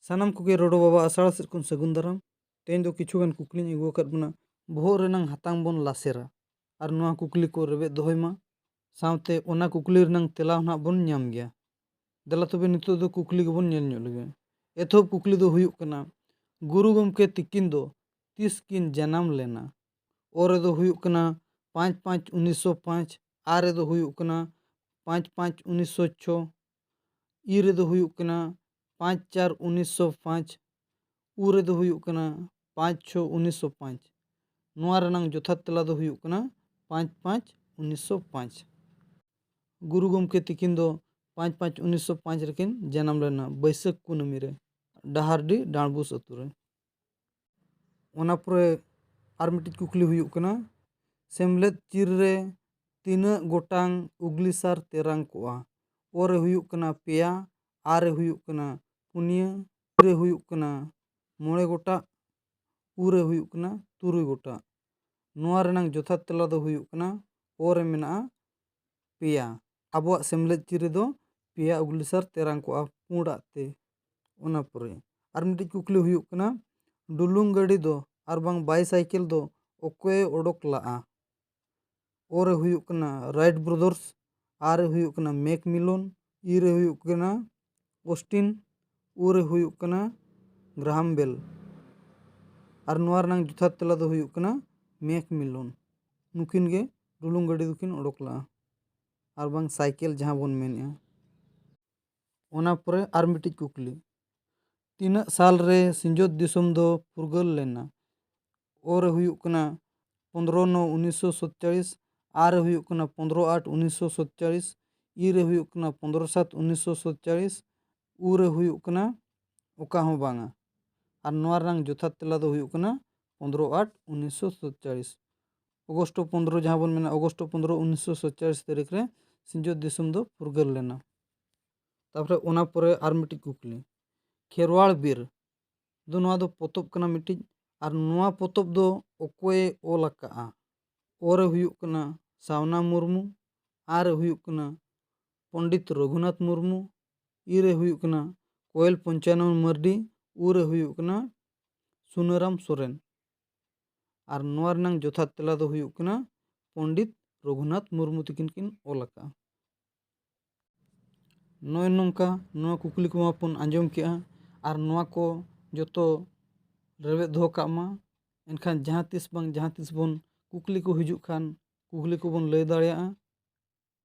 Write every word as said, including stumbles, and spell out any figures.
ᱥᱟᱱᱟᱢ ᱠᱚᱜᱮ ᱨᱚᱲᱚ ᱵᱟᱵᱟ ᱟᱥᱲᱟ ᱥᱮᱫ ᱠᱷᱚᱱ ᱥᱟᱹᱜᱩᱱ ᱫᱟᱨᱟᱢ᱾ ᱛᱮᱦᱮᱧ ᱫᱚ ᱠᱤᱪᱷᱩ ᱜᱟᱱ ᱠᱩᱠᱞᱤᱧ ᱟᱹᱜᱩ ᱟᱠᱟᱫ ᱵᱚᱱᱟ, ᱵᱚᱦᱚᱜ ᱨᱮᱱᱟᱝ ᱦᱟᱛᱟᱝ ᱵᱚᱱ ᱞᱟᱥᱮᱨᱟ ᱟᱨ ᱱᱚᱣᱟ ᱠᱩᱠᱞᱤ ᱠᱚ ᱨᱮᱵᱮᱫ ᱫᱚᱦᱚᱭ ᱢᱟ, ᱥᱟᱶᱛᱮ ᱚᱱᱟ ᱠᱩᱠᱞᱤ ᱨᱮᱱᱟᱝ ᱛᱮᱞᱟ ᱦᱚᱸ ᱱᱟᱦᱟᱜ ᱵᱚᱱ ᱧᱟᱢ ᱜᱮᱭᱟ᱾ ᱫᱮᱞᱟ ᱛᱚᱵᱮ ᱱᱤᱛᱚᱜ ᱫᱚ ᱠᱩᱠᱞᱤ ᱜᱮᱵᱚᱱ ᱧᱮᱞ ᱧᱚᱜ ᱞᱮᱜᱮ᱾ ᱮᱛᱚᱦᱚᱵ ᱠᱩᱠᱞᱤ ᱫᱚ ᱦᱩᱭᱩᱜ ᱠᱟᱱᱟ, ᱜᱩᱨᱩ ᱜᱚᱢᱠᱮ ᱛᱤᱠᱤᱱ ᱫᱚ ᱛᱤᱥ ᱠᱤᱱ ᱡᱟᱱᱟᱢ ᱞᱮᱱᱟ? ᱚ ᱨᱮᱫᱚ ᱦᱩᱭᱩᱜ ᱠᱟᱱᱟ ᱯᱟᱸᱪ ᱯᱟᱸᱪ ᱩᱱᱤᱥᱥᱚ ᱯᱟᱸᱪ, ᱟ ᱨᱮᱫᱚ ᱦᱩᱭᱩᱜ ᱠᱟᱱᱟ ᱯᱟᱸᱪ ᱯᱟᱸᱪ ᱩᱱᱤᱥᱥᱚ ᱪᱷᱚ, ᱤ ᱨᱮᱫᱚ ᱦᱩᱭᱩᱜ ᱠᱟᱱᱟ ᱯᱟᱸᱪ ᱪᱟᱨ ᱩᱱᱤᱥᱥᱚ ᱯᱟᱸᱪ, ᱩ ᱨᱮᱫᱚ ᱦᱩᱭᱩᱜ ᱠᱟᱱᱟ ᱯᱟᱸᱪ ᱪᱷᱚ ᱩᱱᱤᱥᱥᱚ ᱯᱟᱸᱪ᱾ ᱱᱚᱣᱟ ᱨᱮᱱᱟᱝ ᱡᱚᱛᱷᱟᱛ ᱛᱮᱞᱟ ᱫᱚ ᱦᱩᱭᱩᱜ ᱠᱟᱱᱟ ᱯᱟᱸᱪ ᱯᱟᱸᱪ ᱩᱱᱤᱥᱥᱚ ᱯᱟᱸᱪ᱾ ᱜᱩᱨᱩ ᱜᱚᱢᱠᱮ ᱛᱤᱠᱤᱱ ᱫᱚ ᱯᱟᱸᱪ ᱯᱟᱸᱪ ᱩᱱᱤᱥᱥᱚ ᱯᱟᱸᱪ ᱨᱮᱠᱤᱱ ᱡᱟᱱᱟᱢ ᱞᱮᱱᱟ, ᱵᱟᱹᱭᱥᱟᱹᱠᱷ ᱠᱩᱱᱟᱹᱢᱤ ᱨᱮ, ᱰᱟᱦᱟᱨᱰᱤ ᱰᱟᱸᱰᱵᱩᱥ ᱟᱹᱛᱩ ᱨᱮ᱾ ᱚᱱᱟ ᱯᱚᱨᱮ ᱟᱨ ᱢᱤᱫᱴᱤᱡ ᱠᱩᱠᱞᱤ ᱦᱩᱭᱩᱜ ᱠᱟᱱᱟ, ᱥᱮᱢᱞᱮᱫ ᱪᱤᱨ ᱨᱮ ᱛᱤᱱᱟᱹᱜ ᱜᱚᱴᱟᱝ ᱩᱜᱽᱞᱤᱥᱟᱨ ᱛᱮᱨᱟᱝ ᱠᱚᱜᱼᱟ? ᱚ ᱨᱮ ᱦᱩᱭᱩᱜ ᱠᱟᱱᱟ ᱯᱮᱭᱟ, ᱟ ᱨᱮ ᱦᱩᱭᱩᱜ ᱠᱟᱱᱟ ᱯᱩᱱᱭᱟᱹ, ᱤ ᱨᱮ ᱦᱩᱭᱩᱜ ᱠᱟᱱᱟ ᱢᱚᱬᱮ ᱜᱚᱴᱟᱜ, ᱩ ᱨᱮ ᱦᱩᱭᱩᱜ ᱠᱟᱱᱟ ᱛᱩᱨᱩᱭ ᱜᱚᱴᱟᱜ᱾ ᱱᱚᱣᱟ ᱨᱮᱱᱟᱝ ᱡᱚᱛᱷᱟᱛ ᱛᱮᱞᱟ ᱫᱚ ᱦᱩᱭᱩᱜ ᱠᱟᱱᱟ ᱚ ᱨᱮ ᱢᱮᱱᱟᱜᱼᱟ ᱯᱮᱭᱟ᱾ ᱟᱵᱚᱣᱟᱜ ᱥᱮᱢᱞᱮᱫ ᱪᱤᱨ ᱨᱮᱫᱚ ᱯᱮᱭᱟ ᱩᱜᱽᱞᱤᱥᱟᱨ ᱛᱮᱨᱟᱝ ᱠᱚᱜᱼᱟ ᱯᱩᱸᱰᱟᱜ ᱛᱮ᱾ ᱚᱱᱟ ᱯᱚᱨᱮ ᱟᱨ ᱢᱤᱫᱴᱤᱡ ᱠᱩᱠᱞᱤ ᱦᱩᱭᱩᱜ ᱠᱟᱱᱟ, ᱰᱩᱞᱩᱝ ᱜᱟᱹᱰᱤ ᱫᱚ ᱟᱨ ᱵᱟᱝ ᱵᱟᱭᱥᱟᱭᱠᱮᱞ ᱫᱚ ᱚᱠᱚᱭᱮ ᱚᱰᱚᱠ ᱞᱟᱜᱼᱟ? ᱚ ᱨᱮ ᱦᱩᱭᱩᱜ ᱠᱟᱱᱟ ᱨᱟᱭᱤᱴ ᱵᱨᱚᱫᱟᱨᱥ, ᱟ ᱨᱮ ᱦᱩᱭᱩᱜ ᱠᱟᱱᱟ ᱢᱮᱠᱢᱤᱞᱚᱱ, ᱤ ᱨᱮ ᱦᱩᱭᱩᱜ ᱠᱟᱱᱟ ᱚᱥᱴᱤᱱ, ᱩ ᱨᱮ ᱦᱩᱭᱩᱜ ᱠᱟᱱᱟ ᱜᱨᱟᱦᱟᱢ ᱵᱮᱞ᱾ ᱟᱨ ᱱᱚᱣᱟ ᱨᱮᱱᱟᱝ ᱡᱚᱛᱷᱟᱛ ᱛᱮᱞᱟ ᱫᱚ ᱦᱩᱭᱩᱜ ᱠᱟᱱᱟ ᱢᱮᱠᱢᱤᱞᱚᱱ᱾ ᱱᱩᱠᱤᱱ ᱜᱮ ᱰᱩᱞᱩᱝ ᱜᱟᱹᱰᱤ ᱫᱚᱠᱤᱱ ᱚᱰᱚᱠ ᱞᱟᱜᱼᱟ, ᱟᱨ ᱵᱟᱝ ᱥᱟᱭᱠᱮᱞ ᱡᱟᱦᱟᱸ ᱵᱚᱱ ᱢᱮᱱᱮᱜᱼᱟ᱾ ᱚᱱᱟ ᱯᱚᱨᱮ ᱟᱨ ᱢᱤᱫᱴᱤᱡ ᱠᱩᱠᱞᱤ, ᱛᱤᱱᱟᱹᱜ ᱥᱟᱞ ᱨᱮ ᱥᱤᱧᱚᱛ ᱫᱤᱥᱚᱢ ᱫᱚ ᱯᱷᱩᱨᱜᱟᱹᱞ ᱞᱮᱱᱟ? ᱚ ᱨᱮ ᱦᱩᱭᱩᱜ ᱠᱟᱱᱟ ᱯᱚᱱᱫᱽᱨᱚ ᱱᱚ ᱩᱱᱤᱥᱥᱚ ᱥᱚᱛᱪᱟᱲᱤᱥ, ᱟ ᱨᱮ ᱦᱩᱭᱩᱜ ᱠᱟᱱᱟ ᱯᱚᱱᱫᱽᱨᱚ ᱟᱴ ᱩᱱᱤᱥᱥᱚ ᱥᱚᱛᱪᱟᱲᱤᱥ, ᱤ ᱨᱮ ᱦᱩᱭᱩᱜ ᱠᱟᱱᱟ ᱯᱚᱱᱫᱽᱨᱚ ᱥᱟᱛ ᱩᱱᱤᱥᱥᱚ ᱥᱚᱛᱪᱟᱲᱤᱥ, ᱩ ᱨᱮ ᱦᱩᱭᱩᱜ ᱠᱟᱱᱟ ᱚᱠᱟ ᱦᱚᱸ ᱵᱟᱝᱟ᱾ ᱟᱨ ᱱᱚᱣᱟ ᱨᱮᱱᱟᱝ ᱡᱚᱛᱷᱟᱛ ᱛᱮᱞᱟ ᱫᱚ ᱦᱩᱭᱩᱜ ᱠᱟᱱᱟ ᱯᱚᱱᱫᱽᱨᱚ ᱟᱴ ᱩᱱᱤᱥᱥᱚ ᱥᱚᱛᱪᱟᱲᱤᱥ᱾ ᱚᱜᱚᱥᱴ ᱯᱚᱱᱫᱽᱨᱚ ᱡᱟᱦᱟᱸ ᱵᱚᱱ ᱢᱮᱱᱟ, ᱚᱜᱚᱥᱴ ᱯᱚᱱᱫᱽᱨᱚ ᱩᱱᱤᱥᱥᱚ ᱥᱚᱛᱪᱟᱲᱤᱥ ᱛᱟᱹᱨᱤᱠᱷ ᱨᱮ ᱥᱤᱧᱚᱛ ᱫᱤᱥᱚᱢ ᱫᱚ ᱯᱷᱩᱨᱜᱟᱹᱞ ᱞᱮᱱᱟ᱾ ᱛᱟᱨᱯᱚᱨᱮ ᱚᱱᱟ ᱯᱚᱨᱮ ᱟᱨ ᱢᱤᱫᱴᱤᱡ ᱠᱩᱠᱞᱤ, ᱠᱷᱮᱨᱣᱟᱲ ᱵᱤᱨ ᱫᱚ ᱱᱚᱣᱟ ᱫᱚ ᱯᱚᱛᱚᱵ ᱠᱟᱱᱟ ᱢᱤᱫᱴᱤᱡ, ᱟᱨ ᱱᱚᱣᱟ ᱯᱚᱛᱚᱵ ᱫᱚ ᱚᱠᱚᱭᱮ ᱚᱞ ᱟᱠᱟᱫᱼᱟ? ᱚ ᱨᱮ ᱦᱩᱭᱩᱜ ᱠᱟᱱᱟ ᱥᱟᱣᱱᱟ ᱢᱩᱨᱢᱩ, ᱟ ᱨᱮ ᱦᱩᱭᱩᱜ ᱠᱟᱱᱟ ᱯᱚᱱᱰᱤᱛ ᱨᱚᱜᱷᱩᱱᱟᱛᱷ ᱢᱩᱨᱢᱩ, ᱤ ᱨᱮ ᱦᱩᱭᱩᱜ ᱠᱟᱱᱟ ᱠᱚᱭᱮᱞ ᱯᱚᱧᱪᱟᱱᱚᱱ ᱢᱟᱹᱨᱰᱤ, ᱩᱨ ᱮ ᱦᱩᱭᱩᱜ ᱠᱟᱱᱟ ᱥᱩᱱᱟᱹᱨᱟᱢ ᱥᱚᱨᱮᱱ᱾ ᱟᱨ ᱱᱚᱣᱟ ᱨᱮᱱᱟᱝ ᱡᱚᱛᱷᱟᱛ ᱛᱮᱞᱟ ᱫᱚ ᱦᱩᱭᱩᱜ ᱠᱟᱱᱟ ᱯᱚᱱᱰᱤᱛ ᱨᱚᱜᱷᱩᱱᱟᱛᱷ ᱢᱩᱨᱢᱩ ᱛᱤᱠᱤᱱ ᱠᱤᱱ ᱚᱞ ᱟᱠᱟᱫᱼᱟ᱾ ᱱᱚᱜᱼᱚᱭ ᱱᱚᱝᱠᱟ ᱱᱚᱣᱟ ᱠᱩᱠᱞᱤ ᱠᱚᱢᱟ ᱵᱚᱱ ᱟᱸᱡᱚᱢ ᱠᱮᱜᱼᱟ, ᱟᱨ ᱱᱚᱣᱟ ᱠᱚ ᱡᱚᱛᱚ ᱨᱮᱵᱮᱫ ᱫᱚᱦᱚ ᱠᱟᱜ ᱢᱟ᱾ ᱮᱱᱠᱷᱟᱱ ᱡᱟᱦᱟᱸ ᱛᱤᱥ ᱵᱟᱝ ᱡᱟᱦᱟᱸ ᱛᱤᱥ ᱵᱚᱱ ᱠᱩᱠᱞᱤ ᱠᱚ ᱦᱤᱡᱩᱜ ᱠᱷᱟᱱ ᱠᱩᱠᱞᱤ ᱠᱚᱵᱚᱱ ᱞᱟᱹᱭ ᱫᱟᱲᱮᱭᱟᱜᱼᱟ᱾